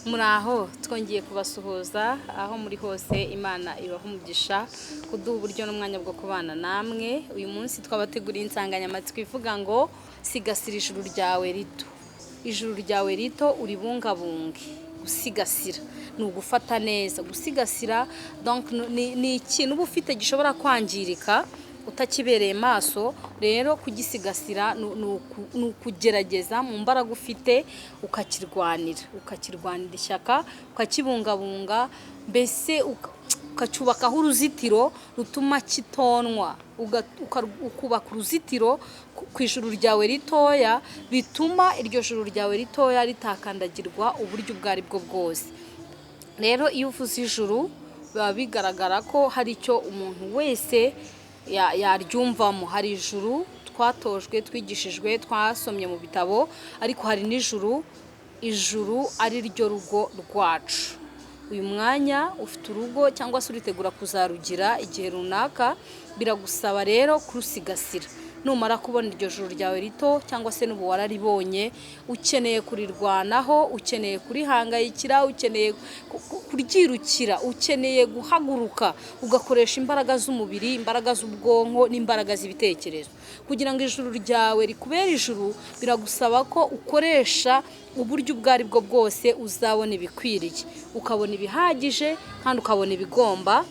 Muraho, twongeye kubasuhuza aho muri hose. Imana ibaha umugisha kuduha uburyo n'umwanya bwo kubana namwe. Uyu munsi twabateguriye insanganyamatsiko ivuga ngo: "Sigasira ijuru ryawe rito." Ijuru ryawe rito uribungabunge. Gusigasira ni ugufata neza. Gusigasira donc ni ikintu uba ufite gishobora kwangirika utakibereye maso. Rero kugisigasira ni ukugerageza mu mbaraga ufite ukakirwanira, ukakirwanira ishyaka, ukakibungabunga, mbese ukacyubakaho uruzitiro rutuma kitonwa, ukubaka uruzitiro ku ijuru ryawe ritoya, bituma iryo juru ryawe ritoya ritakandagirwa uburyo ubwo ari bwo bwose. Rero iyo uvuze ijuru, biba bigaragara ko hari icyo umuntu wese yaryumvamo. Hari ijuru twatojwe, twigishijwe, twasomye mu bitabo, ariko hari n'ijuru, ijuru ari ryo rugo rwacu. Uyu mwanya ufite urugo cyangwa se uritegura kuzarugira igihe runaka, biragusaba rero kurusigasira. Numara kubona iryo juru ryawe rito, cyangwa se n'ubu wararibonye, ukeneye kurirwanaho, ukeneye kurihangayikira, ukeneye kuryirukira, ukeneye guhaguruka ugakoresha imbaraga z'umubiri, imbaraga z'ubwonko n'imbaraga z'ibitekerezo kugira ngo ijuru ryawe rikubere ijuru. Biragusaba ko ukoresha uburyo ubwo ari bwo bwose uzabona ibikwiriye, ukabona ibihagije kandi ukabona ibigomba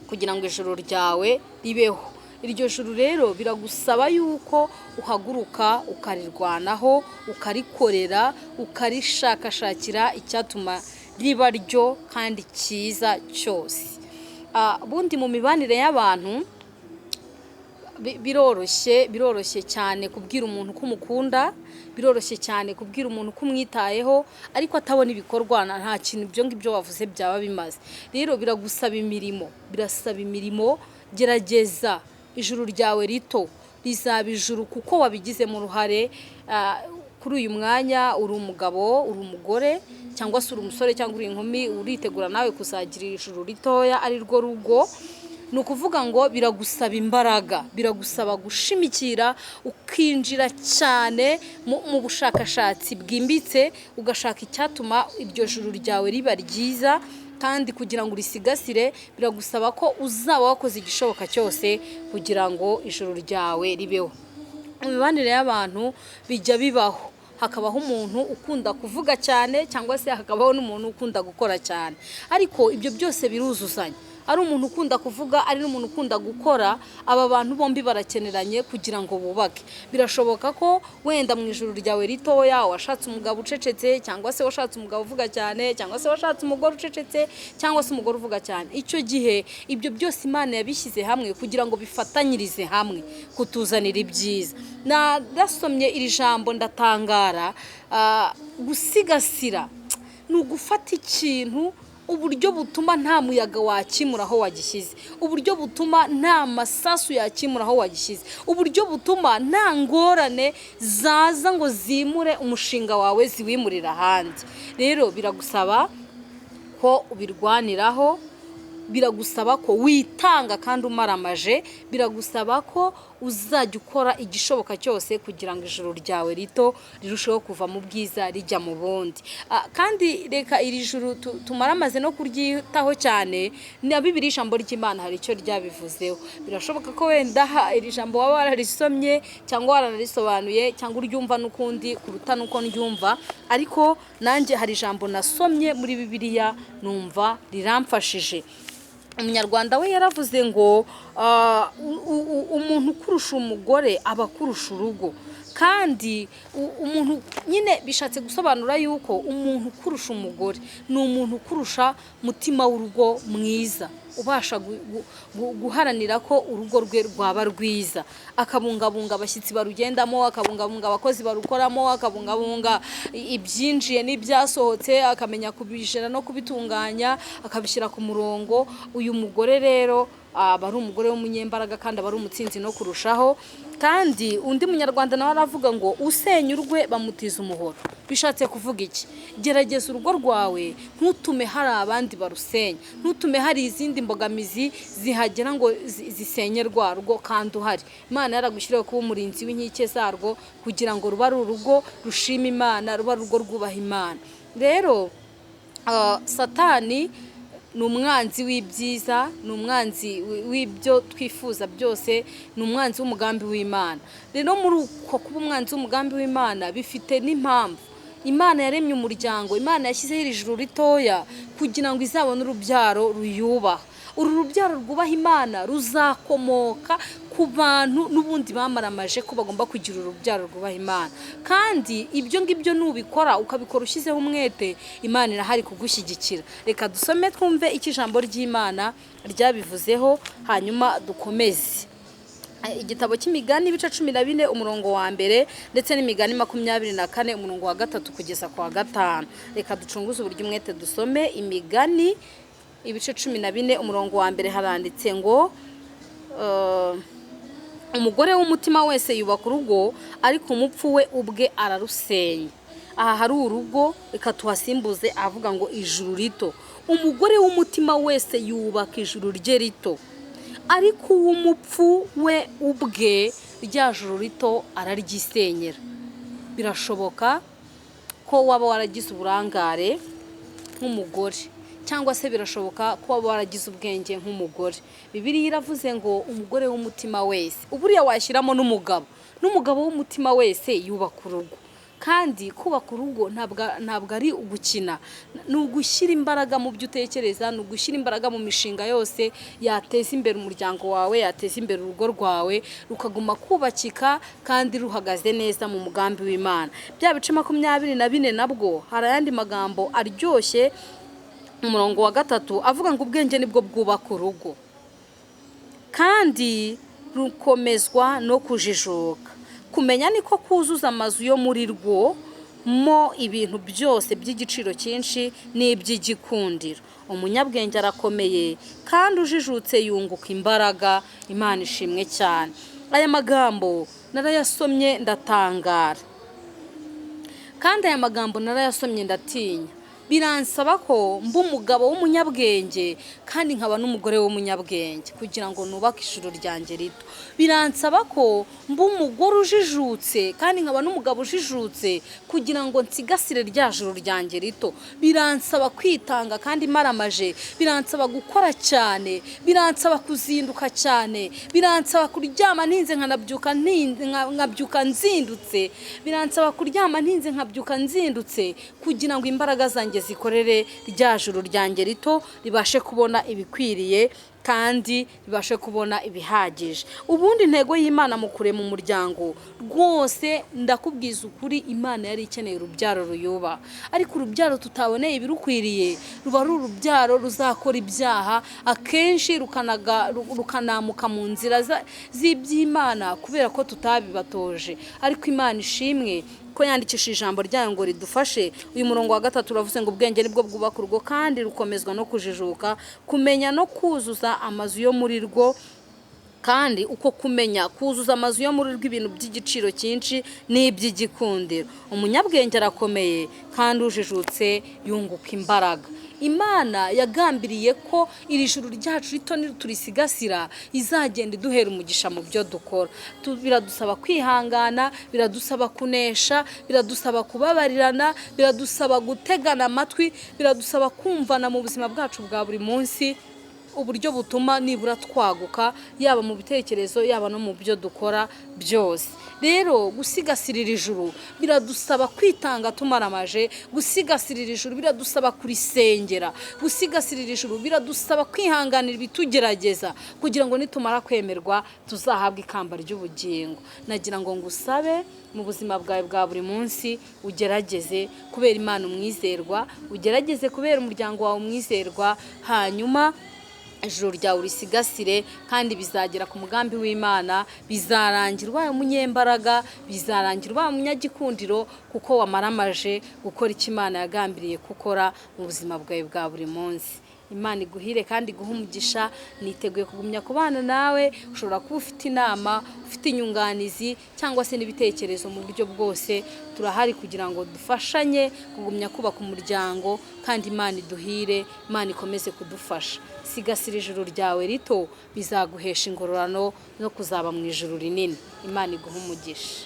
kugira ngo ijuru ryawe ribeho. Iryo juru rero biragusaba yuko uhaguruka ukarirwanaho, ukarikorera, ukarishakashakira icyatuma riba ryo kandi cyiza cyose. Ubundi mu mibanire y'abantu biroroshye, biroroshye cyane kubwira umuntu ko umukunda, biroroshye cyane kubwira umuntu ko umwitayeho, ariko atabona ibikorwa nta kintu ibyo ngibyo wavuze byaba bimaze. Rero biragusaba imirimo, birasaba imirimo. Gerageza ijuru ryawe rito rizaba ijuru kuko wabigizemo uruhare. Kuri uyu mwanya uri umugabo, uri umugore, cyangwa se uri umusore cyangwa uri inkumi, uritegura nawe kuzagira ijuru ritoya ari rwo rugo. Ni ukuvuga ngo biragusaba imbaraga, biragusaba gushimikira, ukinjira cyane mu bushakashatsi bwimbitse, ugashaka icyatuma iryo juru ryawe riba ryiza. Kandi kugira ngo urisigasire biragusaba ko uzaba wakoze igishoboka cyose kugira ngo ijuru ryawe ribeho. Mu mibanire y'abantu bijya bibaho hakabaho umuntu ukunda kuvuga cyane, cyangwa se hakabaho n'umuntu ukunda gukora cyane, ariko ibyo byose biruzuzanya. Ari umuntu ukunda kuvuga, ari n'umuntu ukunda gukora, aba bantu bombi barakeneranye kugira ngo bubake. Birashoboka ko wenda mu ijuru ryawe ritoya washatse umugabo ucecetse, cyangwa se washatse umugabo uvuga cyane, cyangwa se washatse umugore ucecetse, cyangwa se umugore uvuga cyane. Icyo gihe ibyo byose Imana yabishyize hamwe kugira ngo bifatanyirize hamwe kutuzanira ibyiza. Narasomye iri jambo ndatangara. Gusigasira ni ugufata ikintu uburyo butuma nta muyaga wakimura aho wagishyize, uburyo butuma nta masasu yakimura aho wagishyize, uburyo butuma nta ngorane zaza ngo zimure umushinga wawe ziwimurire ahandi. Rero biragusaba ko ubirwaniraho, biragusaba ko witanga kandi umaramaje, biragusaba ko uzajya ukora igishoboka cyose kugira ngo ijuru ryawe rito rirusheho kuva mu bwiza rijya mu bundi. Kandi reka iri juru tumaramaze no kuryitaho cyane. Na Bibiliya, ijambo ry'Imana, hari icyo ryabivuzeho. Birashoboka ko wenda iri jambo waba wararisomye cyangwa wararisobanuye cyangwa uryumva n'ukundi kuruta n'uko ndyumva, ariko nanjye hari ijambo nasomye muri Bibiliya numva riramfashije. Umunyarwanda we yaravuze ngo umuntu ukurusha umugore aba akurusha urugo. Kandi umuntu nyine bishatse gusobanura yuko umuntu ukurusha umugore ni umuntu ukurusha mutima w'urugo mwiza, ubasha guharanira ko urugo rwe rwaba rwiza, akabungabunga abashyitsi barugendamo, akabungabunga abakozi barukoramo, akabungabunga ibyinjiye n'ibyasohotse, akamenya kubijera no kubitunganya, akabishyira ku murongo. Uyu mugore rero aba ari umugore w'umunyembaraga kandi aba ari umutsinzi no kurushaho. Kandi undi munyarwanda nawe aravuga ngo: "Usenya urwe bamutiza umuhoro." Bishatse kuvuga iki? Gerageza urugo rwawe ntutume hari abandi barusenya, ntutume hari izindi mbogamizi zihagera ngo zisenye rwa rugo kandi uhari. Imana yaragushyiriyeho kuba umurinzi w'inkike zarwo kugira ngo rube ari urugo rushima Imana, rube ari urugo rwubaha Imana. Rero Satani ni umwanzi w'ibyiza, ni umwanzi w'ibyo twifuza byose, ni umwanzi w'umugambi w'Imana. Rero muri uko kuba umwanzi w'umugambi w'Imana bifite n'impamvu. Imana yaremye umuryango, Imana yashyizeho iri juru ritoya kugira ngo izabone urubyaro ruyubaha. Uru rubyaro rwubaha Imana ruzakomoka ku bantu n'ubundi bamaramaje ko bagomba kugira urubyaro rwubaha Imana. Kandi ibyo ngibyo nubikora, ukabikora ushyizeho umwete, Imana irahari kugushyigikira. Reka dusome twumve icyo ijambo ry'Imana ryabivuzeho, hanyuma dukomeze. Igitabo cy'Imigani ibice 14 umurongo wa 1, ndetse n'Imigani 24 umurongo wa 3 kugeza ku wa 5. Reka ducunguze uburyo umwete dusome Imigani ibice 14 umurongo wa 1. Haranditse ngo umugore w'umutima wese yubaka urugo, ariko umupfu we ubwe ararusenya. Aha hari urugo, reka tuhasimbuze avuga ngo ijuru rito. Umugore w'umutima wese yubaka ijuru rye rito, ariko uw'umupfu we ubwe rya juru rito araryisenyera. Birashoboka ko waba waragize uburangare nk'umugore, cyangwa se birashoboka ko waba waragize ubwenge nk'umugore. Bibiliya iravuze ngo umugore w'umutima wese, uburiya washyiramo n'umugabo, n'umugabo w'umutima wese yubaka urugo. Kandi kubaka urugo ntabwo ari ugukina, ni ugushyira imbaraga mu byo utekereza, ni ugushyira imbaraga mu mishinga yose yateza imbere umuryango wawe, yateza imbere urugo rwawe, rukaguma kubakika kandi ruhagaze neza mu mugambi w'Imana. Bya bice 24 nabwo hari ayandi magambo aryoshye, umurongo wa 3 avuga ngo ubwenge nibwo bwubaka urugo kandi rukomezwa no kujijuka. Kumenya niko kuzuza amazu yo muri rwo mo ibintu byose by'igiciro cyinshi n'iby'igikundiro. Umunyabwenge arakomeye kandi ujijutse yunguka imbaraga. Imana ishimwe cyane. Aya magambo narayasomye ndatangara, kandi aya magambo narayasomye ndatinya. Biransaba ko mba umugabo w'umunyabwenge kandi nkaba n'umugore w'umunyabwenge kugira ngo nubake ijuru ryanjye rito. Biransaba ko mba umugore ujijutse kandi nkaba n'umugabo ujijutse kugira ngo nsigasire rya juru ryanjye rito. Biransaba kwitanga kandi maramaje, biransaba gukora cyane, biransaba kuzinduka cyane, biransaba kuryama ntinze nkabyuka nzindutse, biransaba kuryama ntinze nkabyuka nzindutse kugira ngo imbaraga zanjye zikorere rya juru ryanjye rito ribashe kubona ibikwiriye kandi ribashe kubona ibihagije. Ubundi intego y'Imana mu kurema umuryango rwose, ndakubwiza ukuri, Imana yari ikeneye urubyaro ruyubaha, ariko urubyaro tutaboneye ibirukwiriye ruba ari urubyaro ruzakora ibyaha akenshi, rukanamuka mu nzira z'iby'Imana kubera ko tutabibatoje. Ariko Imana ishimwe ko yandikishije ijambo ryayo ngo ridufashe. Uyu murongo wa 3 uravuze ngo ubwenge nibwo bwubaka urugo kandi rukomezwa no kujijuka, kumenya no kuzuza amazu yo muri rwo. Kandi uko kumenya kuzuza amazu yo muri rwo ibintu by'igiciro cyinshi n'iby'igikundiro. Umunyabwenge arakomeye kandi ujijutse yunguka imbaraga. Imana yagambiriye ko iri juru ryacu rito niturisigasira izagenda iduhera umugisha mu byo dukora. Biradusaba kwihangana, biradusaba kunesha, biradusaba kubabarirana, biradusaba gutegana amatwi, biradusaba kumvana mu buzima bwacu bwa buri munsi, uburyo butuma nibura twaguka yaba mu bitekerezo yaba no mu byo dukora byose. Rero gusigasirira ijuru biradusaba kwitanga tumaramaje, gusigasirira ijuru biradusaba kurisengera, gusigasirira ijuru biradusaba kwihanganira ibitugerageza kugira ngo nitumara kwemerwa tuzahabwe ikamba ry'ubugingo. Nagira ngo ngusabe mu buzima bwawe bwa buri munsi ugerageze kubera Imana umwizerwa, ugerageze kubera umuryango wawe umwizerwa, hanyuma ijuru ryawe urisigasire, kandi bizagera ku mugambi w'Imana, bizarangira ubaye umunyembaraga, bizarangira ubaye umunyagikundiro, kuko wamaramaje gukora icyo Imana yagambiriye gukora mu buzima bwawe bwa buri munsi. Imana iguhire kandi iguhe umugisha. Niteguye kugumya kubana nawe. Ushobora kuba ufite inama, ufite inyunganizi cyangwa se n'ibitekerezo mu buryo bwose, turahari kugira ngo dufashanye kugumya kubaka umuryango, kandi Imana iduhire, Imana ikomeze kudufasha. Sigasira ijuru ryawe rito, bizaguhesha ingororano no kuzaba mu ijuru rinini. Imana iguhe umugisha.